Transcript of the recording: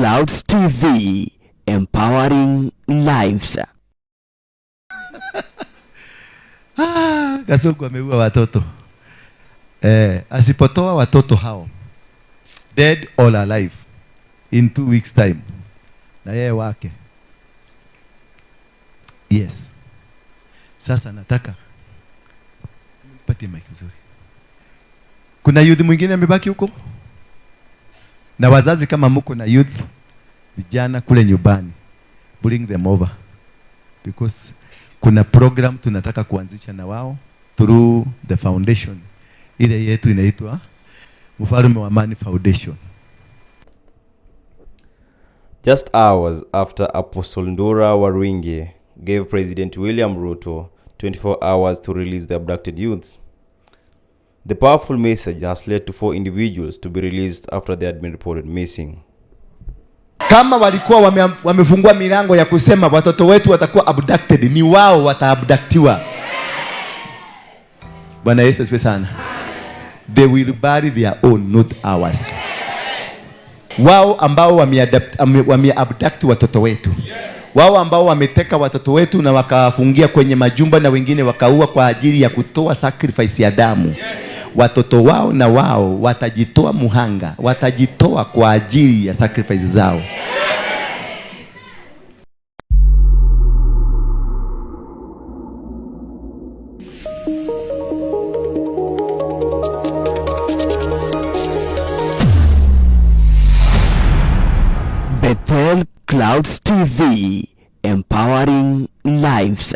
Clouds TV, empowering lives. Ah, Kasongo ameua watoto. Asipotoa watoto hao dead or alive in 2 weeks time, na yeye wake. Yes. Sasa nataka nipatie mic mzuri. Kuna youth mwingine amebaki huko? Na wazazi kama mko na youth vijana kule nyumbani, bring them over, because kuna program tunataka kuanzisha na wao through the foundation ile yetu inaitwa Mfalme wa Amani Foundation. Just hours after Apostle Ndura Waruinge gave President William Ruto 24 hours to release the abducted youths, the powerful message has led to 4 individuals to be released after they had been reported missing. Kama walikuwa wamefungua milango ya kusema watoto wetu watakuwa abducted, ni wao wataabductiwa. Bwana Yesu asifiwe sana. They will bury their own, not ours. Wao ambao wameabduct watoto wetu, wao ambao wameteka watoto wetu na wakawafungia kwenye majumba na wengine wakaua kwa ajili ya kutoa sacrifice ya damu, watoto wao na wao watajitoa muhanga, watajitoa kwa ajili ya sacrifice zao. Bethel Clouds TV, empowering lives.